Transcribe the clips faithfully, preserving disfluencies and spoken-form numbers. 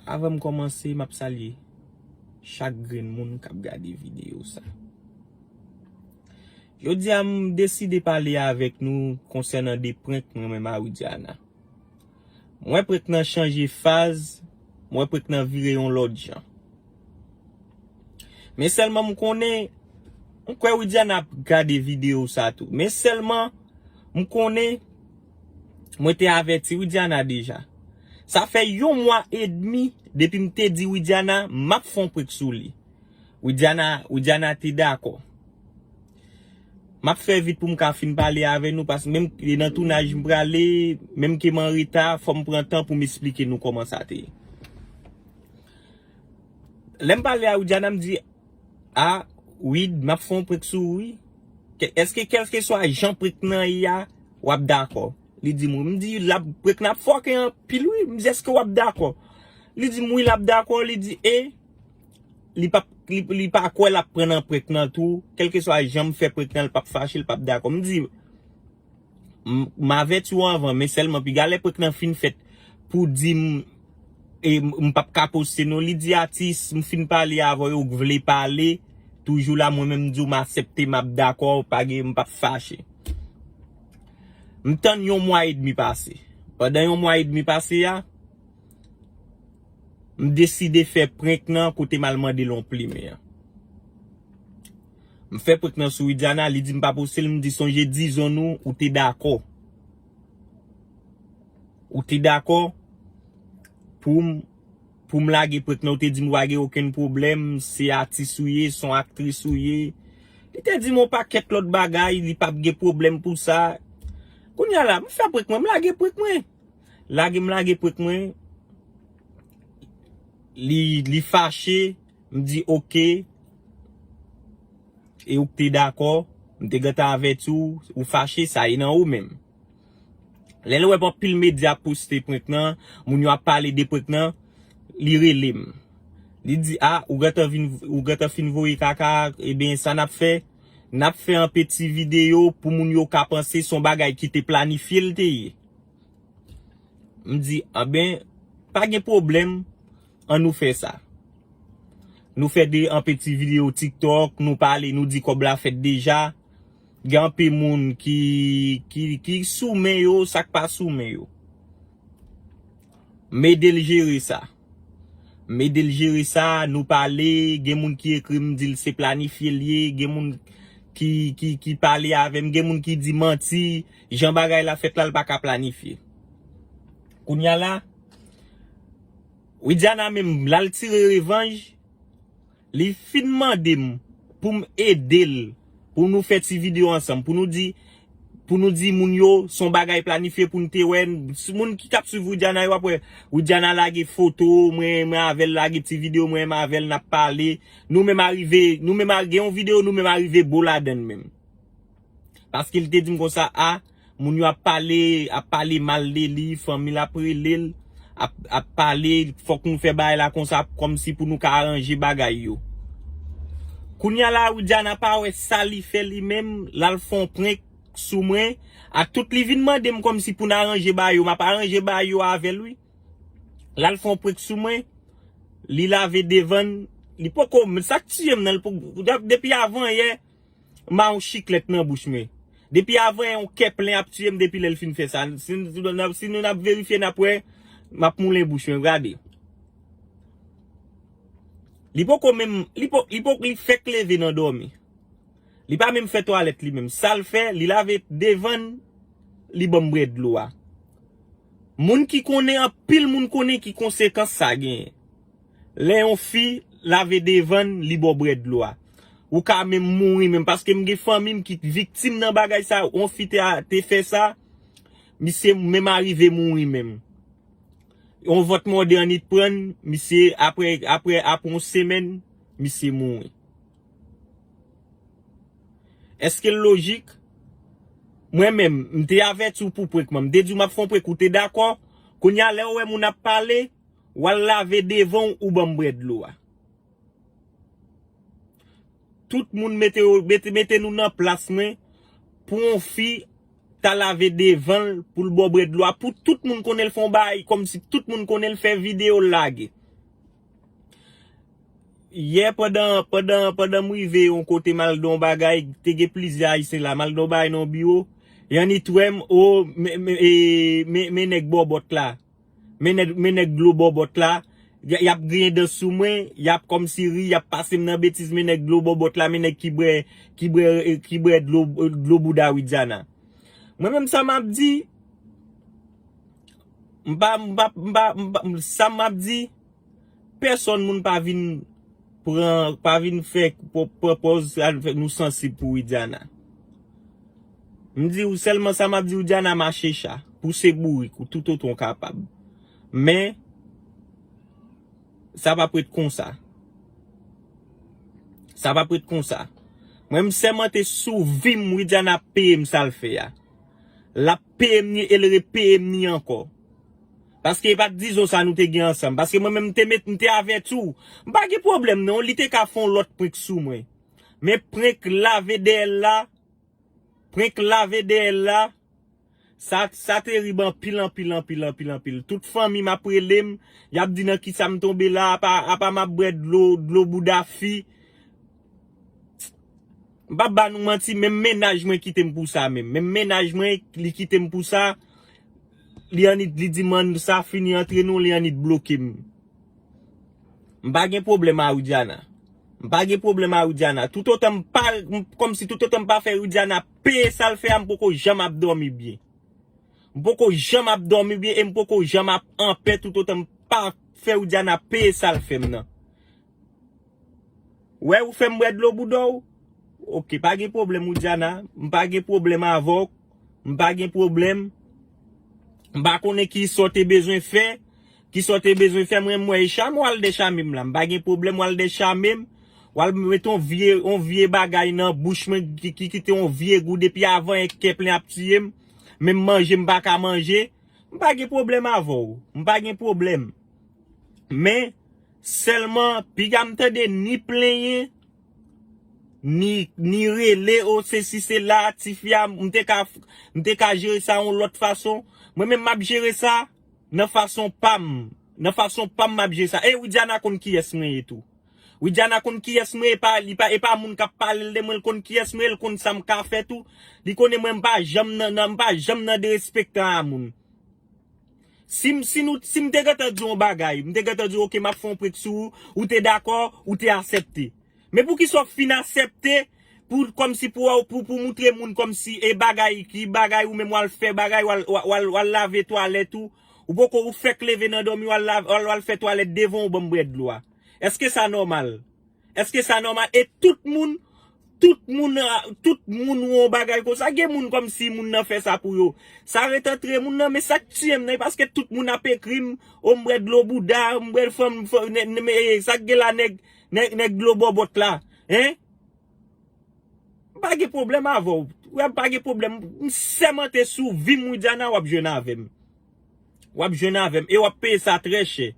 Avan m kòmanse, m ap salye chak grenn moun k ap gade videyo sa. Jodi a, m deside pale avèk nou konsènan de prank mwen menm a Widiana. M wè prank nan chanje faz, m wè prank nan vire yon lòt jan. Men sèlman m konnen, m kwè Widiana ap gade videyo sa tou. Men sèlman, m konnen, mwen te avèti Widiana deja. Sa fè yon mwa edmi depi m te di Widiana m ap fè yon prank sou li. Widiana, Widiana te dakò. M ap fè vit pou m ka fin pale avè nou, paske menm e nan tounaj m prale, menm ke m an reta, fò m pran tan pou m esplike nou kòman sa te ye. Lè m pale a Widiana, m di, a, Wid, m ap fè yon prank sou ou, wi. Ke- Èske kèlkeswa jan prank nan ye a, w ap dakò? Li di m, wi. M di, l ap, prank nan ap fòke anpil, wi. M di, èske w ap dakò? Li di m, wi, l ap dakò. Li di, e, li p ap, li, li pa kwè l ap pran nan prank nan tou. Kèlkeswa jan m fè prank nan, l p ap fache, l p ap dakò. M di, m, m avèti w anvan, men sèlman piga lè prank nan fin fèt pou di m, e, m, m p ap ka poste non. Li di, atis, m fin pale avè w, ou vle pale, toujou la, mwen menm m di w m aksepte, m ap dakò, pa gen, m p ap fache. M tann yon mwa edmi pase. Pandan yon mwa edmi pase a, m deside fè prank nan kote m al mande l yon plimen an. M fè prank nan sou Widiana, li di m pa poste l, m di sonje dizon nou, ou te dakò. Ou te dakò pou m, pou m lage prank nan, ou te di m ou pa gen okenn pwoblèm, se atis ou ye, se yon aktris ou ye. Li te di m yon pakèt lòt bagay, li p ap gen pwoblèm pou sa. Kounye a la, m fè prank mwen, m lage prank mwen. Lage m lage prank mwen. Li, li fache, m di oke. E ou k te dakò, m te gentan avèti w, ou fache, sa e nan ou menm. Lè l wè anpil medya ap poste prank nan, moun yo ap pale de prank nan, li rele m. Li di, a, ou gentan vin, ou gentan fin voye kaka, ebyen, sa n ap fè, n ap fè yon peti videyo pou moun yo ka panse se yon bagay ki te planifye l te ye. M di, anben, pa gen pwoblèm, ann nou fè sa. Nou fè de, yon peti videyo TikTok, nou pale, nou di kòb la fèt deja. Gen anpil moun ki, ki, ki sou men yo, sa k pa sou men yo. M ede l jere sa. M ede l jere sa, nou pale, gen moun ki ekri m, di l se planifye l ye, gen moun ki, ki, ki pale avè m, gen moun ki di manti, jan bagay la fèt la, l pa ka planifye. Kounye a la, Widiana menm, l al tire revanj, li fin mande m pou m ede l, pou nou fè ti videyo ansanm, pou nou di, pou nou di moun yo, se yon bagay planifye pou n te wè, moun ki t ap swiv Widiana yo ap wè, Widiana lage foto, mwen, mwen avè l lage ti videyo, mwen, mwen avè l n ap pale, nou menm arive, nou menm a- gen yon videyo, nou menm arive bo ladann menm. Paske l te di m konsa, a, moun yo ap pale, ap pale mal de li, fanmi l ap rele l, ap, ap pale, fòk nou fè bagay la konsa, kòmsi pou nou ka aranje bagay yo. Kounye a la, Widiana pa wè sa li fè li menm, l al fè yon prank sou mwen, a tout li vin mande m kòmsi pou n aranje bagay yo, m ap aranje bagay yo avè l, wi. L al fè yon prank sou mwen, li lave devan l, li poko, sa k tiye m nan, li poko, depi avan yè, m a yon chiklèt nan bouch mwen. Depi avan yon kè plen ap tiye m depi lè l fin fè sa. Si, si, n ap- si nou n ap verifye, n ap wè, m ap moulen bouch mwen, gade. Li poko menm, li po, li po, li fèk leve nan dòmi. Li pa menm fè twalèt li menm. Sa l fè, li lave devan l, li ban m bwè dlo a. Moun ki konnen, anpil moun konnen ki konsekans sa genyen. Lè yon fi lave devan l, li ba w bwè dlo a. Ou ka menm mouri menm, paske m gen fanmi m ki viktim nan bagay sa, yon fi te, te fè sa, misye menm arive mouri menm. Yon vant mòde annit pran l, misye, apre, apre, apre yon semèn, misye mouri. Èske l lojik? Mwen menm, m te avèti w pou prank mwen. M te di w m ap fè yon prank, ou te dakò. Kounye a, lè w wè moun ap pale, w al lave devan w, ou ban m bwè dlo a. Tout moun mete, mete, mete nou nan plas mwen pou yon fi ta lave devan l pou l ba w bwè dlo a. Pou tout moun konnen l fè yon bagay, kòmsi tout moun konnen l fè videyo l lage. Yè pandan, pandan, pandan m rive yon kote m al nan yon bagay, te gen plizyè Ayisyen la, m al nan yon bagay nan yon biwo, y annik wè m, o, men, men, e, men, men nèg bòbòt la. Men nèg, men nèg dlo bòbòt la, y, y ap griyen dan sou mwen, y ap kòmsi ri, y ap pase m nan betiz, men nèg dlo bòbòt la, men nèg ki bwè, ki bwè, ki bwè dlo, dlo bouda Widiana. Mwen menm sa m ap di, m pa, m pa, m pa, m pa, sa m ap di, pèsòn moun pa vin pran, pa vin fè, pran pòz sa nou fè, nou sansib pou Widiana. M di w sèlman sa m ap di w, Diana, mache cha, pouse bourik ou toutotan w kapab. Men, sa p ap ret konsa. Sa p ap ret konsa. Mwen, m sèmante sou vi m, Widiana ap peye m sa l fè a. L ap peye m ni e l repeye m ni ankò. Paske e pa t dizon sa nou te gen ansanm. Paske mwen menm, m te met, m te avèti w. M pa gen pwoblèm non, li te ka fè yon lòt prank sou mwen. Men prank lave dèyè l la, prank lave dèyè l la, sa, sa terib anpil, anpil, anpil, anpil, anpil. Tout fanmi m ap rele m, y ap di nan kisa m tonbe la, apa, apa m ap bwè dlo, dlo bouda fi. M p ap ba nou manti, menm mennaj mwen kite m pou sa menm. Menm mennaj mwen, li kite m pou sa. Li annik, li di m an sa fini antre nou, li annik bloke m. M pa gen pwoblèm a Widiana. M pa gen pwoblèm a Widiana. Toutotan m pa, m, kòmsi toutotan m pa fè Widiana peye sa l fè a, m poko janm ap dòmi byen. M poko janm ap dòmi byen e m poko janm ap anpè toutotan m pa fè Widiana peye sa l fè m nan. Wè ou fè m bwè dlo bouda w? Oke, pa gen pwoblèm, Widiana. M pa gen pwoblèm avè w. M pa gen pwoblèm. M pa konnen ki sa w te bezwen fè. Ki sa w te bezwen fè, mwen, m wè e chame w al dèchame m la. M pa gen pwoblèm w al dèchame m. W al met yon vye, yon vye bagay nan bouch mwen ki, ki kite yon vye gou depi avan yè kè plen ap tiye m. Menm manje m pa ka manje. M pa gen pwoblèm avè w. M pa gen pwoblèm. Men, sèlman, piga m tande ni plenyen, ni, ni rele, o, sesi, sela, tifi a, m te ka, m te ka jere sa yon lòt fason. Mwen menm, m ap jere sa nan fason pa m. Nan fason pa m, m ap jere sa. E Widiana konn kiyès mwen ye tou. Widiana konn kiyès mwen, e pa, li pa, e pa moun k ap pale l de mwen, l konn kiyès mwen, l konn sa m ka fè tou. Li konnen mwen, m pa janm nan, nan, m pa janm nan derespektan a moun. Si m, si nou, si m te gentan di w yon bagay, m te gentan di w, oke, m ap fè yon prank sou ou, ou te dakò, ou te aksepte. Men poukisa w fin aksepte pou, kòmsi pou, pou, pou moutre moun kòmsi e bagay, ki bagay ou menm w al fè, bagay w al, w al, w al, w al lave twalèt ou, ou poko, ou fèk leve nan dòmi, w al lave, w al, w al fè twalèt devan w ban m bwè dlo a. Èske sa nòmal? Èske sa nòmal? E tout moun, tout moun, a, tout moun wè yon bagay konsa. Gen moun kòmsi moun nan fè sa pou yo. Sa ret antre moun nan, men sa k tiye m nan, e paske tout moun ap ekri m, o m bwè dlo bouda, m bwè fanm, fanm, nè, nè, men, e, sa k gen la nèg, nèg, nèg dlo bòbòt la, en? M pa gen pwoblèm avè w. Wè, m pa gen pwoblèm. M sèmante sou vi m, Widiana, w ap jwenn avè m. W ap jwenn avè m. E w ap peye sa trè chè.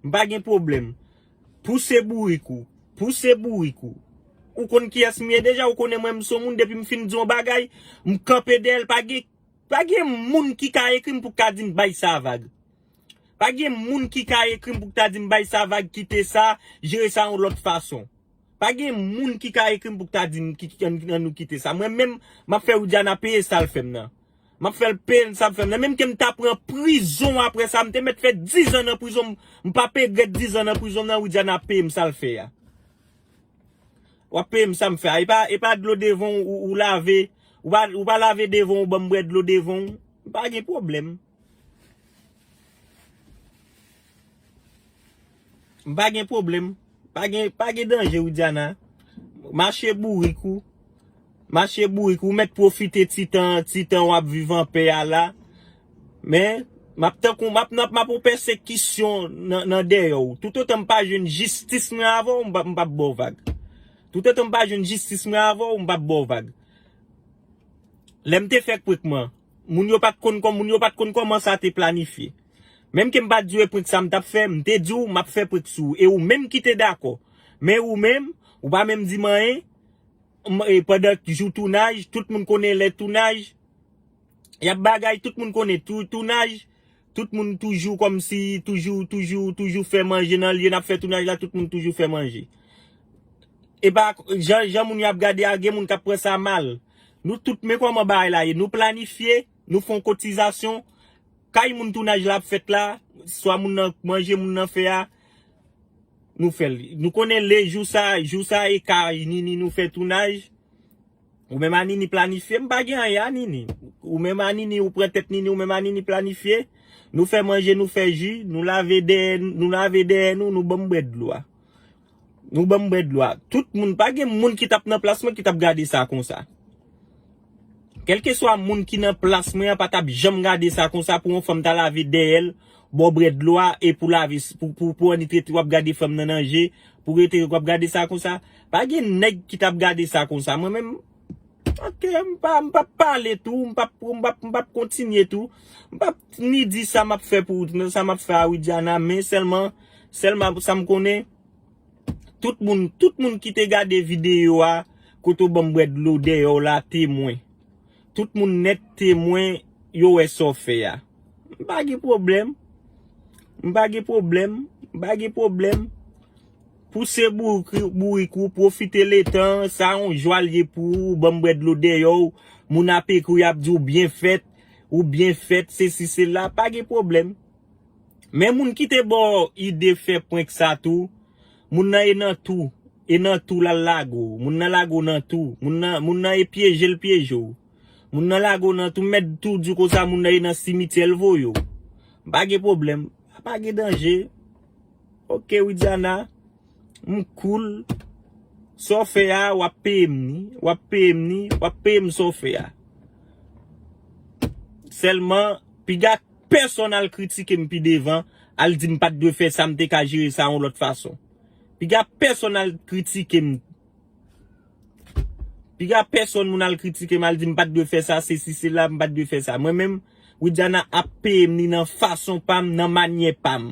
M pa gen pwoblèm. Pouse bourik ou. Pouse bourik ou. Ou konn kiyès m ye deja, ou konnen mwen m se yon moun, depi m fin di yon bagay, m kanpe dèyè l, pa gen, pa gen moun ki ka ekri m pou ka di m bay sa vag. Pa gen moun ki ka ekri m pou ta di m bay sa vag, kite sa, jere sa yon lòt fason. Pa gen moun ki ka ekri m pou ta di m ki, ki, ann, ann nou kite sa. Mwen menm, m ap fè Widiana peye sa l fè m nan. M ap fè l peye sa l fè m nan. Menm ke m ta pran prizon apre sa, m te mèt fè dizan nan prizon, m, m p ap regrèt dizan nan prizon nan, Widiana peye m sa l fè a. W ap peye m sa m fè a. E pa, e pa dlo devan w, ou, ou lave, ou pa, ou pa lave devan w, ban m bwè dlo devan w. M pa gen pwoblèm. M pa gen pwoblèm. Pa gen, pa gen danje, Widiana. Mache bourik ou. Mache bourik ou. Ou mèt pwofite ti tan, ti tan w ap viv anpè a la. Men, m ap tankou, m ap, m ap, m ap yon pèsekisyon nan, nan dèyè w. Toutotan m pa jwenn jistis mwen avè w, m p ap, m p ap ba w vag. Toutotan m pa jwenn jistis mwen avè w, m p ap ba w vag. Lè m te fè prank mwen, moun yo pa t konn kòm, moun yo pa t konn kòman sa te planifye. Menm ke m pa t di w e prank sa m t ap fè, m te di w m ap fè prank sou ou. E ou menm ki te dakò. Men ou menm, ou pa menm di m anyen. M, e pandan jou tounaj, tout moun konnen lè tounaj. Y ap bagay, tout moun konnen tou, tounaj. Tout moun toujou kòmsi, toujou, toujou, toujou fè manje nan lye n ap fè tounaj la, tout moun toujou fè manje. E pa jan, jan moun yo ap gade a, gen moun k ap pran sa mal. Nou tout, men kòman bagay la ye. Nou planifye, nou fè yon kotizasyon. Kay moun tounaj la ap fèt la, swa moun nan manje, moun nan fè a, nou fè l. Nou konnen le jou sa, jou sa e kay Nini nou fè tounaj. Ou menm a Nini planifye, m pa gen anyen a Nini. Ou menm a Nini, ou pran tèt Nini, ou menm a Nini planifye. Nou fè manje, nou fè ji, nou lave dèyè, nou lave dèyè nou, nou ban m bwè dlo a. Nou ban m bwè dlo a. Tout moun, pa gen moun ki t ap nan plas mwen ki t ap gade sa konsa. Kèlkeswa moun ki nan plas mwen an pa t ap janm gade sa konsa pou yon fanm ta lave dèyè l, ba w bwè dlo a e pou lave, pou, pou, pou annik rete w ap gade fanm nan nan je, pou rete w ap gade sa konsa. Pa gen nèg ki t ap gade sa konsa. Mwen menm, ok, m pa, m p ap pale tou, m p ap, m p ap, m p ap kontinye tou. M p ap ni di sa m ap fè pou, sa m ap fè a Widiana, men sèlman, sèlman sa m konnen, tout moun, tout moun ki te gade videyo a, kote w ban m bwè dlo dèyè w la, temwen. Tout moun nèt temwen, yo wè sa w fè a. M pa gen pwoblèm. M pa gen pwoblèm. M pa gen pwoblèm. Pouse bourik, bourik ou, pwofite letan, sa yon jwa l ye pou ou, ban m bwè dlo dèyè w, moun ap ekri, y ap di w byen fèt, ou byen fèt, sesi, sela, pa gen pwoblèm. Men moun ki te ba w ide fè prank sa tou, moun nan e nan tou, e nan tou l al lage w, moun nan lage w nan tou, moun nan, moun nan e pyeje l pyeje w. Moun nan lage w nan tou, m mèt tou di w konsa, moun nan e nan simityè l voye w. Pa gen pwoblèm, pa gen danje. Ok, Widiana, m cool. Sa w fè a, w ap peye m ni, w ap peye m ni, w ap peye m sa w fè a. Sèlman, piga pèsonn al kritike m pi devan, al di m pa t dwe fè sa, m te ka jere sa yon lòt fason. Piga pèsonn al kritike m. Piga pèsonn moun al kritike m, al di m pa t dwe fè sa, sesi, sela, m pa t dwe fè sa. Mwen menm, Widiana ap peye m ni nan fason pa m, nan manyè pa m.